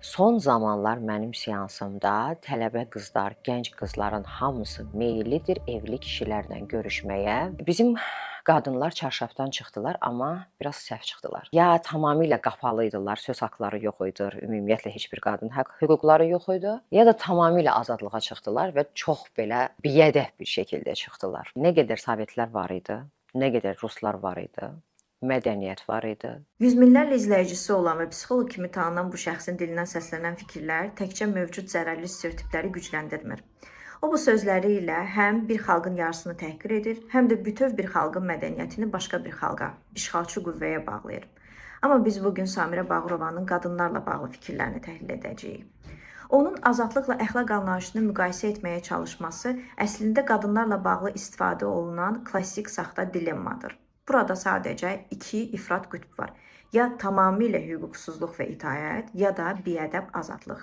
Son zamanlar mənim seansımda tələbə qızlar, gənc qızların hamısı meyillidir evli kişilərlə görüşməyə. Bizim qadınlar çarşafdan çıxdılar, amma biraz səhv çıxdılar. Ya tamamilə qapalı idilər, söz haqqları yox idi, ümumiyyətlə heç bir qadın haqq hüquqları yox idi, ya da tamamilə azadlığa çıxdılar və çox belə biədəb bir şəkildə çıxdılar. Nə qədər sovetlər var idi, nə qədər ruslar var idi, mədəniyyət var idi. Yüz minlərlə izləyicisi olan və psixoloq kimi tanınan bu şəxsin dilindən səslənən fikirlər təkcə mövcud zərərli stereotipləri gücləndirmir. O bu sözləri ilə həm bir xalqın yarısını təhqir edir, həm də bütöv bir xalqın mədəniyyətini başqa bir xalqa, işğalçı qüvvəyə bağlayır. Amma biz bu gün Samirə Bağırovanın qadınlarla bağlı fikirlərini təhlil edəcəyik. Onun azadlıqla əxlaq anlayışını müqayisə etməyə çalışması əslində qadınlarla bağlı istifadə olunan klassik saxta dilemmadır. Burada sadəcə iki ifrat qütb var. Ya tamamilə hüquqsuzluq və itaət, ya da biədəb azadlıq.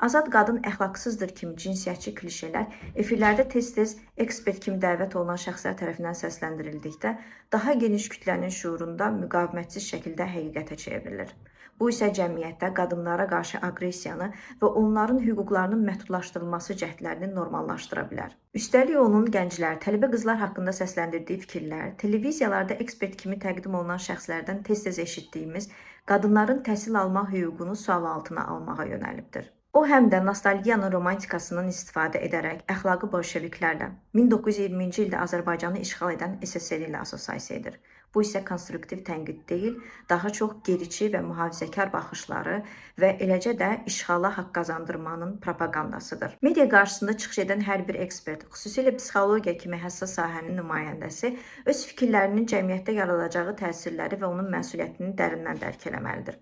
Azad qadın əxlaqsızdır kimi cinsiyyətçi klişelər efirlərdə tez-tez ekspert kimi dəvət olunan şəxslər tərəfindən səsləndirildikdə daha geniş kütlənin şüurunda müqavimətsiz şəkildə həqiqətə çevrilir. Bu isə cəmiyyətdə qadınlara qarşı aqressiyanı və onların hüquqlarının məhdudlaşdırılması cəhdlərini normallaşdıra bilər. Üstəlik onun gənclər, tələbə qızlar haqqında səsləndirdiyi fikirlər, televiziyalarda ekspert kimi təqdim olunan şəxslərdən tez-tez eşitdiyimiz qadınların təhsil alma hüququnu sual altına almağa yönəlibdir. O həm də nostalgiyanın romantikasından istifadə edərək əxlaqı bolşeviklərlə 1920-ci ildə Azərbaycanı işğal edən SSR ilə assosiasiya edir. Bu isə konstruktiv tənqid deyil, daha çox geriçi və mühafizəkar baxışları və eləcə də işğala haqq qazandırmanın propagandasıdır. Media qarşısında çıxış edən hər bir ekspert, xüsusilə psixologiya kimi həssas sahənin nümayəndəsi öz fikirlərinin cəmiyyətdə yaradacağı təsirləri və onun məsuliyyətini dərindən dərk eləməlidir.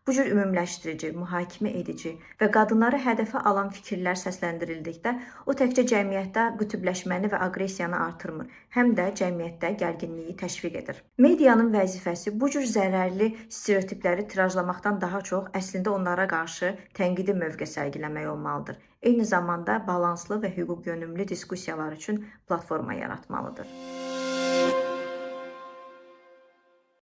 Bu cür ümumiləşdirici, mühakimə edici və qadınları hədəfə alan fikirlər səsləndirildikdə o təkcə cəmiyyətdə qütbləşməni və aqressiyanı artırmır, həm də cəmiyyətdə gərginliyi təşviq edir. Medianın vəzifəsi bu cür zərərli stereotipləri tirajlamaqdan daha çox əslində onlara qarşı tənqidi mövqe sərgiləmək olmalıdır. Eyni zamanda balanslı və hüquqyönümlü diskussiyalar üçün platforma yaratmalıdır.